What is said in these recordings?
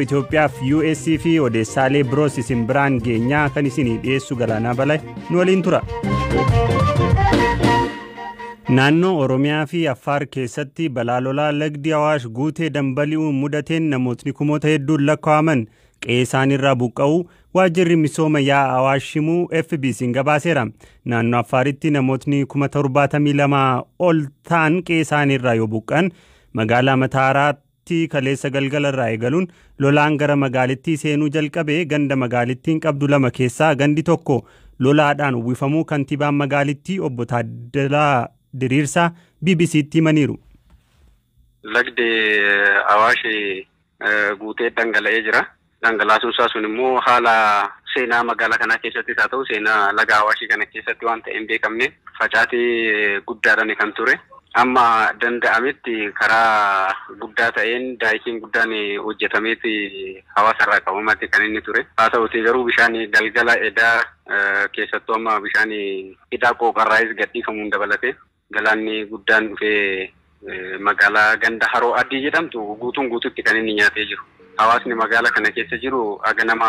Itoophiyaaf US fi odeessaalee biroos isin biraan geenyaa kan isinii dhiyeessu Galaanaa Balaa nu waliin tura. Naannoo Oromiyaa fi Affaar keessatti balaa lolaa lagdi Awaash guutee dambali'uun mudateen namootni kumoota hedduun lakkaa'aman qe'ee isaaniirraa buqqa'uu waajjirri misooma yaa'a Awaash himuu FBC'n gabaaseera. Naannoo Affaaritti namootni 72,000 ol ta'an qe'ee isaaniirraa yoo buqqa'an magaalaa Mataaraatti kaleessa galgala irraa eegaluun lolaan gara magaalittii seenuu jalqabe ganda magaalittiin qabdu lama keessaa gandi tokko lolaadhaan uwwifamuu kantiibaan magaalittii obbo Taaddalaa Diriirsaa BBC'tti himaniiru. Lagdi Awaash guutee dhangala'ee jira. Dhangalaasuun isaa sun immoo haala seenaa magaalaa kanaa keessattis haa ta'u seenaa laga Awaashii kana keessatti waan ta'e hin beekamne facaatii guddaadhaan kan ture. Amma danda'ametti karaa guddaa ta'een daayikiin guddaan hojjetameeti hawaasarraa qabamaatti kan inni ture. Haa ta'utii garuu bishaan galgala edaa keessattuu amma bishaan hidhaa qooqarraayis gadhiifamuun dabalate galaanni guddaan dhufee magaalaa ganda Haroo Adii jedhamtu guutuun guututti kan inni nyaatee jiru. Hawaasni magaalaa kana keessa jiru haga nama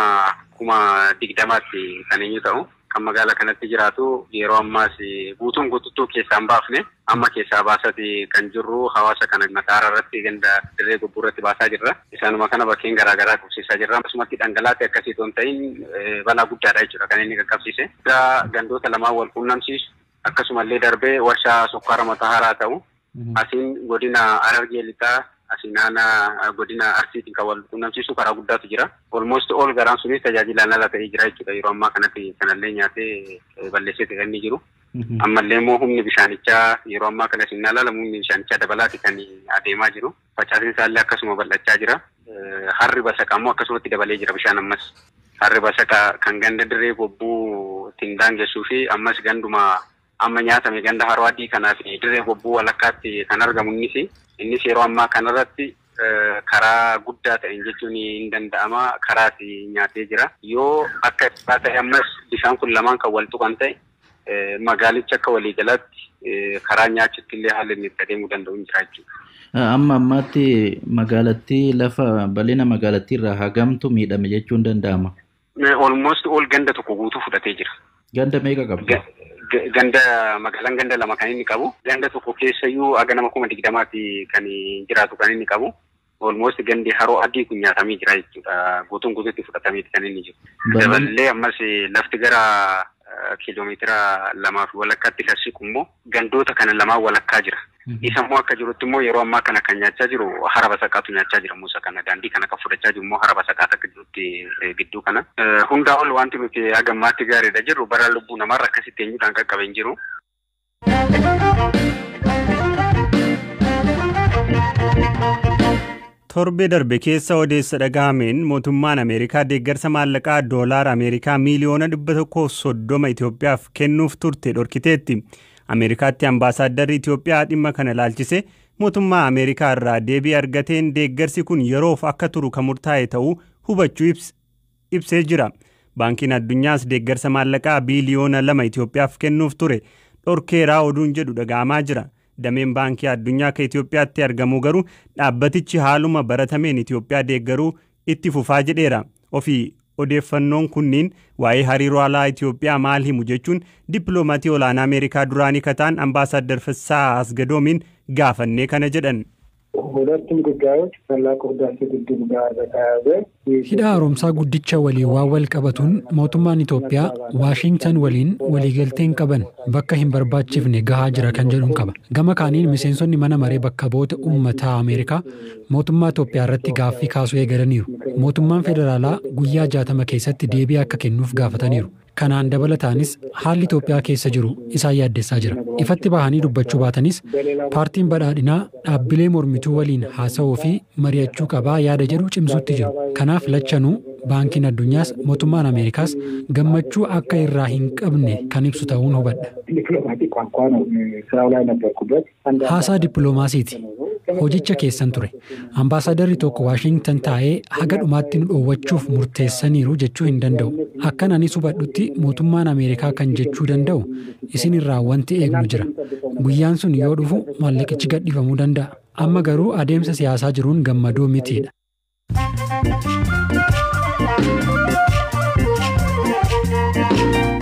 20,000tti kan inni ta'u. Kan magaalaa kanatti jiraatu yeroo ammaas guutuun guututtuu keessaa hin baafne amma keessaa baasati kan jirru hawaasa kana Mataara irratti ganda dirree gobbuu irratti baasaa jirra. Isaanuma kana bakkeen garaagaraa qubsiisaa jirra. Akkasumatti dhangalaatee akkasii otoo hin ta'in balaa guddaadha jechuudha kan inni qaqqabsiise. Gandoota lamaan wal quunnamsiisu akkasumallee darbee warshaa sukkaara Mataaraa ta'u asiin godina Harargee Lixaa asiin aanaa godina Arsiitiin kan wal quunnamsiisu karaa guddaatu jira. Almost all garaan sunis tajaajilaan ala ta'ee jira jechuudha. Yeroo ammaa kanatti kanallee nyaatee balleessee kan inni jiru. Ammallee immoo humni bishaanichaa yeroo ammaa kana isin ilaalamu humni bishaanichaa dabalaati kan adeemaa jiru. Facaatiin isaallee akkasuma bal'achaa jira. Harri basaqaa immoo akkasumatti dabalee jira bishaan ammas. Harri basaqaa kan ganda dirree gobbuu ittiin daangessuu fi ammas ganduma amma nyaatame ganda Haroo Adii kanaa fi dirree gobbuu walakkaatti kan argamu innis. Innis yeroo ammaa kanarratti karaa guddaa ta'een jechuun hin danda'ama karaati nyaatee jira. Yoo akka isaa ta'e ammas bishaan kun lamaan kan wal tuqan ta'e magaalichi akka waliigalaatti karaa nyaachutti illee haalli inni itti adeemuu danda'u hin jira jechuudha. Amma ammaatti magaalattii lafa bal'ina magaalattii irraa hagamtu miidhame jechuun danda'ama. Almost all ganda tokko guutuu fudhatee jira. Ganda meeqa qabdi? Ganda magaalaan ganda lama kan inni qabu. Ganda tokko keessayyuu haga nama 20,000 kan jiraatu kan inni qabu. Almost gandi Haroo Adii kun nyaatamee jira jechuudha. Guutuun guutuutti fudhatamee kan inni jiru. Dabalee ammas lafti gara kiiloomeetira 2.5 kan siqu immoo gandoota kana lamaan walakkaa jira. Isa immoo akka jirutti immoo yeroo ammaa kana kan nyaachaa jiru hara basaqaatu nyaachaa jira. Musa kana daandii kana kan fudhachaa jiru immoo hara basaqaatu akka jirutti gidduu kana. Hundaa ol wanti nuti haga ammaatti gaariidha jirru bara lubbuu namaarra akkasitti eenyuudhaan qaqqabe hin jiru. Torbee darbe keessa odeessa dhagahameen mootummaan Ameerikaa deeggarsa maallaqaa doolaara Ameerikaa miiliyoona 130 Itoophiyaaf kennuuf turte dhorkiteetti. Ameerikaatti ambaasaaddarri Itoophiyaa dhimma kana ilaalchise mootummaa Ameerikaa irraa deebii argateen deeggarsi kun yeroof akka turu kan murtaa'e ta'uu hubachuu ibsee jira. Baankiin addunyaas deeggarsa maallaqaa biiliyoona 2 Itoophiyaaf kennuuf ture dhorkeeraa oduun jedhu dhaga'amaa jira. Dameen baankii addunyaa akka Itoophiyaatti argamu garuu dhaabbatichi haaluma baratameen Itoophiyaa deeggaruu itti fufaa jedheera. Ofii odeeffannoon kunniin waa'ee hariiroo alaa Itoophiyaa maal himu jechuun dippiloomatii olaanaa Ameerikaa duraanii kataan ambaasaadder Fissaa Asgadoomiin gaafannee kana jedhan. ሁለቱም ጉዳዮች ታላቁ ህዳሴ ግድብ ጋር በተያያዘ Hidha haaromsaa guddicha waliin waan wal qabatuun mootummaan Itoophiyaa Waashintan waliin waliigalteen qaban bakka hin barbaachifne gahaa jira kan jedhuun qaba. Gama kaaniin miseensonni mana maree bakka bu'oota uummataa Ameerikaa mootummaa Itoophiyaa irratti gaaffii kaasuu eegalaniiru. Mootummaan federaalaa guyyaa 60 keessatti deebii akka kennuuf gaafataniiru. Kanaan dabalataanis haalli Itoophiyaa keessa jiru isaan yaaddessaa jira. Ifatti bahanii dubbachuu baatanis paartiin badhaadhinaa dhaabbilee mormituu waliin haasa'uu fi mari'achuu qabaa yaada jedhu cimsuutti jiru. Kanaaf lachanuu baankiin addunyaas mootummaan Ameerikaas gammachuu akka irraa hin qabne kan ibsu ta'uun hubadha. ዲፕሎማቲክ ቋንቋ ነው። ስራው ላይ ነበርኩበት። Haasaa dippiloomaasiiti. Hojicha keessan ture. Ambaasadarri tokko Waashintan taa'ee haga dhumaatti nu dhoowwachuuf murteessaniiru jechuu hin danda'u. Akkan anis hubadhutti mootummaan Ameerikaa kan jechuu danda'u isin irraa wanti eegnu jira. Guyyaan sun yoo dhufu maallaqichi gadhiifamuu danda'a. Amma garuu adeemsa siyaasaa jiruun gammadoo mitiidha.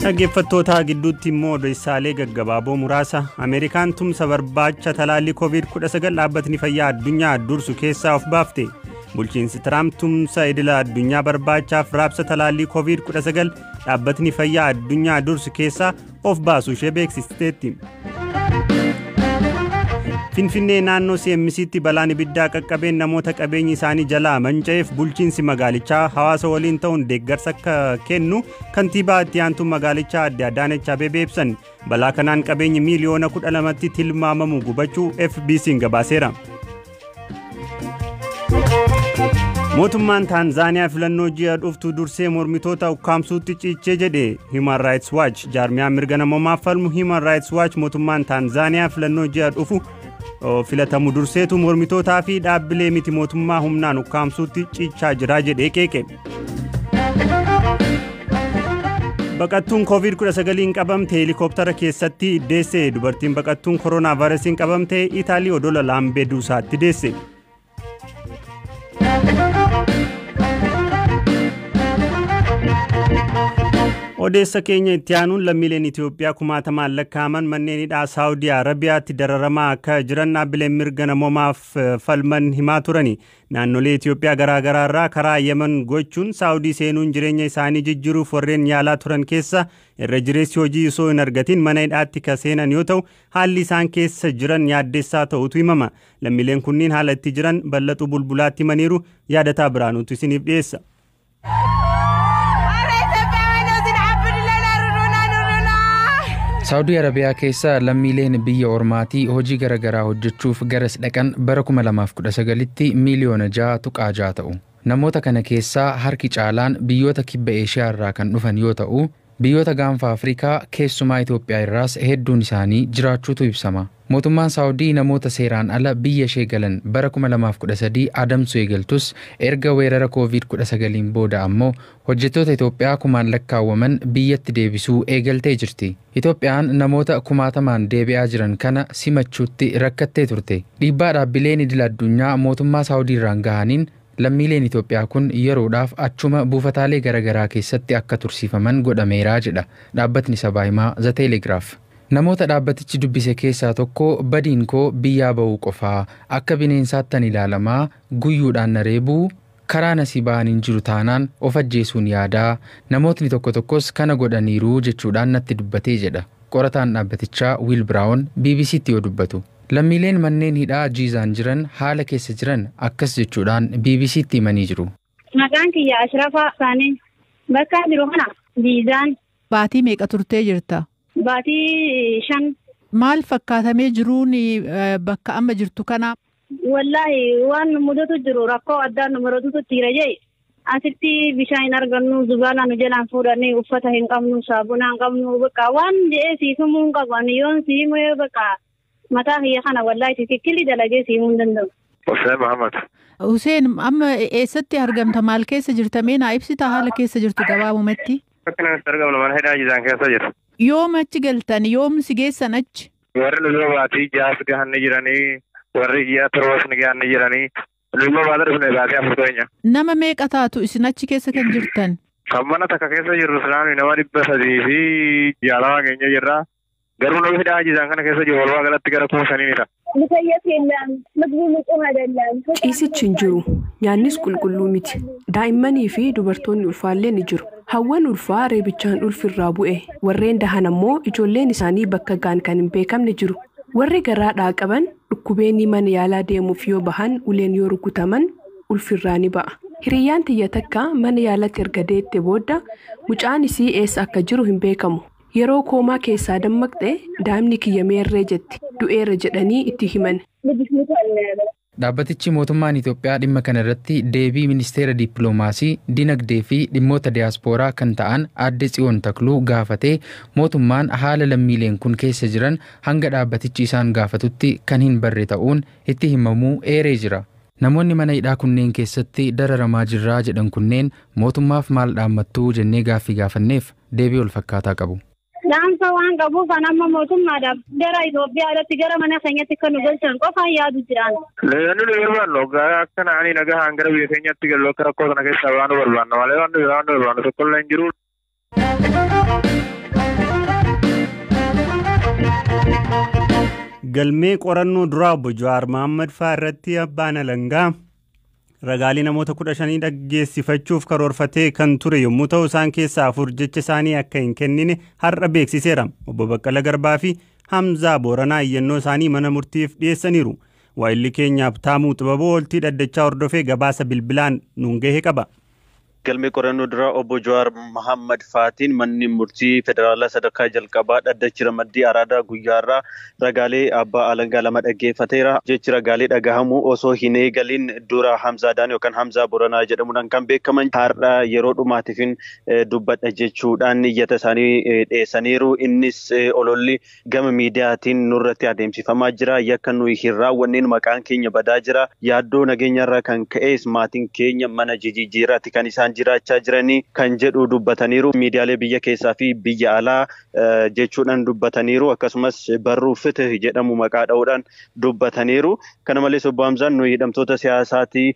Dhaggeeffattoota gidduutti immoo odeessaalee gaggabaaboo muraasa. Ameerikaan tumsa barbaacha talaallii COVID-19 dhaabbatni fayyaa addunyaa dursu keessaa of baafte. Bulchiinsi Tiraamp tumsa idila addunyaa barbaachaaf raabsa talaallii COVID-19 dhaabbatni fayyaa addunyaa dursu keessaa of baasuu ishee beeksisteetti. Finfinnee naannoo CMC'tti balaan ibiddaa qaqqabeen namoota qabeenyi isaanii jalaa manca'eef bulchiinsi magaalichaa hawaasa waliin ta'uun deeggarsa akka kennu kantiibaa itti aantuun magaalichaa adde Adaanech Abeebee ibsan. Balaa kanaan qabeenyi miiliyoona 12tti tilmaamamu gubachuu FBC'n gabaaseera. Mootummaan Taanzaaniyaa filannoo ji'a dhuftu dursee mormitoota ukkaamsuutti ciichee jedhe Human Rights Watch. Jaarmiyaan mirga namoomaaf falmu Human Rights Watch mootummaan Taanzaaniyaa filannoo ji'a dhufu filatamu durseetu mormitootaa fi dhaabbilee miti mootummaa humnaan ukkaamsuutti ciichaa jira jedhee qeeqe. Baqattuun COVID-19 qabamte heelikooptara keessatti deesse. Dubartiin baqattuun koronaa vaayirasiin qabamte Itaalii odola Laambeeduusaatti deesse. Odeessa keenya itti aanuun lammiileen Itoophiyaa kumaatamaan lakkaa'aman manneen hidhaa Saawudii Arabiyaatti dararamaa akka jiran dhaabbileen mirga namoomaaf falman himaa turani. Naannolee Itoophiyaa garaagaraa irraa karaa Yemen gochuun Saawudii seenuun jireenya isaanii jijjiiruuf warreen yaalaa turan keessa irra jireessi hojii osoo hin argatin mana hidhaatti ka seenan yoo ta'u, haalli isaan keessa jiran yaaddessaa ta'utu himama. Lammiileen kunniin haala itti jiran bal'atuu bulbulaatti himaniiru. Yaadataa Biraanuutu isiniif dhiyeessa. Saawudii Arabiyaa keessa lammiileen biyya ormaatii hojii garaagaraa hojjechuuf garas dhaqan bara 2019tti miiliyoona 6.6 ta'u. Namoota kana keessaa harki caalaan biyyoota kibba Eeshiyaa irraa kan dhufan yoo ta'u, biyyoota gaanfa Afrikaa keessumaa Itoophiyaa irraas hedduun isaanii jiraachuutu ibsama. Mootummaan Saawudii namoota seeraan ala biyya ishee galan bara 2013 adamsuu eegaltus, erga weerara COVID-19 booda ammoo hojjettoota Itoophiyaa kumaan lakkaawwaman biyyatti deebisuu eegaltee jirti. Itoophiyaan namoota kumaatamaan deebi'aa jiran kana simachuutti rakkattee turte. Dhiibbaa dhaabbileen idil addunyaa mootummaa Saawudii irraan gahaniin lammiileen Itoophiyaa kun yeroodhaaf achuma buufataalee garaagaraa keessatti akka tursiifaman godhameera jedha dhaabbatni sabaa himaa The Telegraph. Namoota dhaabbatichi dubbise keessaa tokko, "Badiin koo biyyaa ba'uu qofaa, akka bineensaattan ilaalamaa, guyyuudhaan na reebuu, karaa nasii ba'an hin jiru, taanaan of ajjeesuun yaadaa, namootni tokko tokkos kana godhaniiru," jechuudhaan natti dubbatee jedha. Qorataan dhaabbatichaa Wiil Biraawun BBCtti yoo dubbatu. Lammiileen manneen hidhaa Jiizaan jiran haala keessa jiran akkas jechuudhaan BBCtti himanii jiru. Maqaan kiyya Ashrafaa Saanii. Bakka jiru kana Jiizaan. Baatii meeqa turtee jirta? Baatii 5. Maal fakkaatamee jiruun bakka amma jirtu kana? Wallaahi, waan nu mudatu jiru, rakkoo addaa nu mudatutu jira jee. Asitti bishaan hin argannu, zubaala nu jalaan fuudhanii, uffata hin qabnu, saabunaa hin qabnu, bakka waan jedhee siif himuu hin qabu. Ani yoon si himu bakka mataa kiyya kana wallaahi tikikkilli dalagee si himuu hin danda'u. Hussein Muhammad. Hussein, amma eessatti argamta? Maal keessa jirta? Mee naa ibsita haala keessa jirtu gabaabumatti? Bakka kanatti argamnu mana hidhaa Jizaan keessa jira. Yoom achi galtan? Yoom si geessan achi? Warri lolaa baatii 6 gahanni jiranii, warri ji'a 7s ni gahanni jiranii. Lolaa baata dhufne baatii 4 keenya. Nama meeqa taatu isin achi keessa kan jirtan? Kan mana takka keessa jirru silaami nama 360 keenya jirra. Garuu nama hidhaa Jizaan kana keessa jiru walumaa galatti gara 5,000 ni ta'a. Ciisichi hin jiru. Nyaannis qulqulluu miti. Daa'immanii fi dubartoonni ulfaallee ni jiru. Hawwan ulfaa reebichaan ulfirraa bu'e. Warreen dahan ammoo ijoolleen isaanii bakka gaan kan hin beekamne jiru. Warri garaadhaa qaban dhukkubeenii mana yaalaa deemuuf yoo bahan uleen yoo rukutaman ulfirraa ni ba'a. Hiriyyaan tiyya takka mana yaalatti erga deette booda mucaan isii eessa akka jiru hin beekamu. Yeroo koomaa keessaa dammaqxe, "Daa'imni kiyya meerree?" jetti. "Du'eera," jedhanii itti himan. Dhaabbatichi mootummaan Itoophiyaa dhimma kana irratti deebii ministeera dippiloomaasii, dinagdee fi dhimmoota diyaaspooraa kan ta'an aadde Tsiyoon Takluu gaafatee, mootummaan haala lammiileen kun keessa jiran hanga dhaabbatichi isaan gaafatutti kan hin barre ta'uun itti himamuu eeree jira. Namoonni mana hidhaa kunneen keessatti dararamaa jirraa jedhan kunneen mootummaaf maal dhaammattuu jennee gaaffii gaafanneef deebii wal fakkaataa qabu. Dhaamsa waan qabuuf an amma mootummaadhaaf gara Itoophiyaadhaatti gara mana keenyatti kan nu galchan qofaan yaadu jiraan. Namni nu barbaannu waggaa akka naanii nagahaan gara biyya keenyatti galu, akka rakkoo kana keessaa baanu barbaanna malee waan nu barbaannu tokkollee hin jiru. Galmee qorannoo duraa obbo Jawaar Mohaammed fa'aa irratti abbaan alangaa ragaalee namoota 15 dhaggeessifachuuf karoorfatee kan ture yommuu ta'u, isaan keessaa 4 jecha isaanii akka hin kennine har'a beeksiseera. Obbo Baqqala Garbaa fi Hamzaa Booranaa iyyannoo isaanii mana murtiif dhiyeessaniiru. Waa'illi keenyaaf Taamuu Xibaboo oltii dhaddachaa hordofee gabaasa bilbilaan nuun gahe qaba. Galmee qorannoo duraa obbo Jawaar Mohaammed fa'aatiin manni murtii federaalaa sadarkaa jalqabaa dhaddachi ramaddii Araadaa guyyaarraa ragaalee abbaa alangaa 2 dhaggeeffateera. Jechi ragaalee dhagahamuu osoo hin eegalin dura Hamzaadhaan yookaan Hamzaa Boranaa jedhamuudhaan kan beekaman har'a yeroo dhumaatiifin dubbadha jechuudhaan iyyata isaanii dhiyeessaniiru. Innis ololli gama miidiyaatiin nurratti adeemsifamaa jira. Yakka nuyi hin raawwanneen maqaan keenya badaa jira. Yaaddoo nageenyarraa kan ka'es maatiin keenya mana jijjiirraatti kan isaan jiraachaa jiranii kan jedhu dubbataniiru. Miidiyaalee biyya keessaa fi biyya alaa jechuudhaan dubbataniiru. Akkasumas barruu Fitih jedhamu maqaa dha'uudhaan dubbataniiru. Kana malees obbo Hamzaan nuyi hidhamtoota siyaasaatii,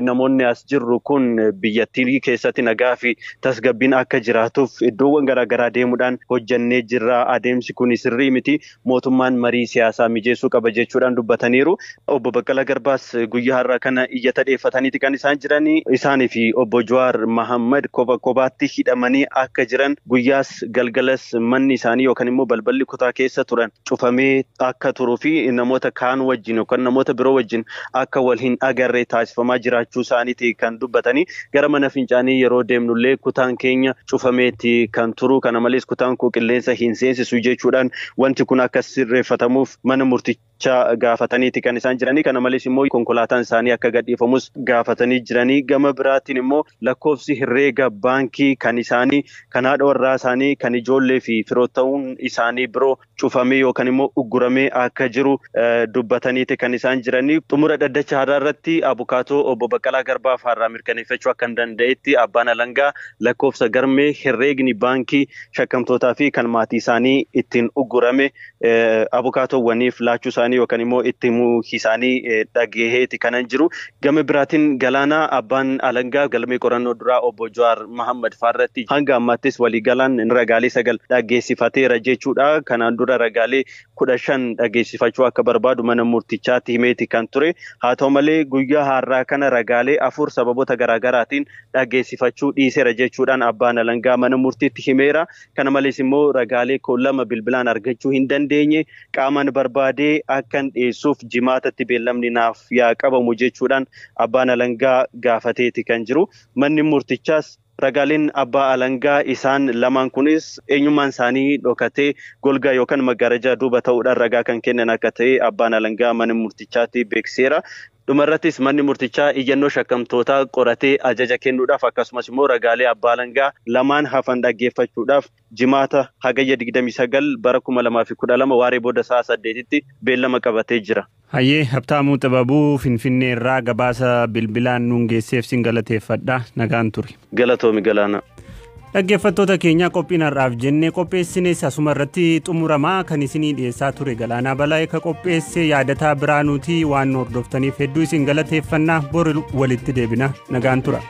namoonni as jirru kun biyyattii keessatti nagaa fi tasgabbiin akka jiraatuuf iddoowwan garaagaraa deemuudhaan hojjannee jirra. Adeemsi kun sirrii miti. Mootummaan marii siyaasaa mijeessuu qaba jechuudhaan dubbataniiru. Obbo Baqqalaa Garbaas guyyaa har'aa kana iyyata dhiyeeffataniiti kan isaan jiranii. Isaanii fi obbo Jawaar Mohaammed kophaatti hidhamanii akka jiran, guyyaas galgalas manni isaanii yookaan immoo balballi kutaa keessa turan cufamee akka turuu fi namoota kaan wajjin yookaan namoota biroo wajjin akka wal hin agarre taasifamaa jiraachuu isaaniiti kan dubbatanii. Gara mana fincaanii yeroo deemnullee kutaan keenya cufameeti kan turu. Kana malees kutaan koo qilleensa hin seensisu jechuudhaan wanti kun akka sirreeffatamuuf mana murtichaa gaafataniiti kan isaan jiranii. Kana malees immoo konkolaataan isaanii akka gadhiifamus gaafatanii jiranii. Gama biraatiin immoo lakkoofsi herreega baankii kan isaanii, kan haadha warraa isaanii, kan ijoollee fi firoottan isaanii biroo cufamee yookaan immoo ugguramee akka jiru dubbataniiti kan isaan jiranii. Xumura dhaddacha har'aa irratti abukaatoo obbo Baqqalaa Garbaaf har'aa mirkaneeffachuu akka hin danda'etti abbaan alangaa lakkoofsa galmee herreegni baankii shakkamtootaa fi kan maatii isaanii ittiin uggurame abukaatoowwaniif laachuu isaanii yookaan immoo itti himuu isaanii dhagaheeti kanan jiru. Gama biraatiin Galaanaa, abbaan alangaa galmee qorannoo duraa obbo Jawaar Mohaammed fa'aarratti hanga ammaattis waliigalaan ragaalee 9 dhaggeessifateera jechuudha. Kanaan dura ragaalee 15 dhaggeessifachuu akka barbaadu mana murtichaatti himeeti kan ture. Haa ta'u malee guyyaa har'aa kana ragaalee 4 sababoota garaagaraatiin dhaggeessifachuu dhiiseera jechuudhaan abbaan alangaa mana murtiitti himeera. Kana malees immoo ragaalee 2 bilbilaan argachuu hin dandeenye, qaamaan barbaadee akkan dhiyeessuuf jimaatatti beellamni naaf yaa qabamu jechuudhaan abbaan alangaa gaafateeti kan jiru. Manni murtichaas ragaaleen abbaa alangaa isaan lamaan kunis eenyummaan isaanii dhokatee golgaa yookaan maggaarajaa duuba ta'uudhaan ragaa kan kennan akka ta'e abbaan alangaa mana murtichaatti beeksiseera. Dhumarrattis manni murtichaa iyyannoo shakkamtootaa qoratee ajaja kennuudhaaf akkasumas immoo ragaalee abbaa alangaa lamaan hafan dhaggeeffachuudhaaf jimaata hagayya 29 bara 2012 waaree booda sa'a 8tti beellama qabatee jira. Hayyee, Habtaamuu Xibabuu Finfinnee irraa gabaasa bilbilaan nuun geesseef sin galateeffadha. Nagaan ture. Galatoomi Galaana. Dhaggeeffattoota keenya, qophiin har'aaf jennee qopheessines asuma irratti xumuramaa. Kan isinii dhiyeessaa ture Galaanaa Balaa, ka qopheesse Yaadataa Biraanuutii. Waan nu hordoftaniif hedduu isin galateeffannaa. Boru walitti deebina, nagaan tura.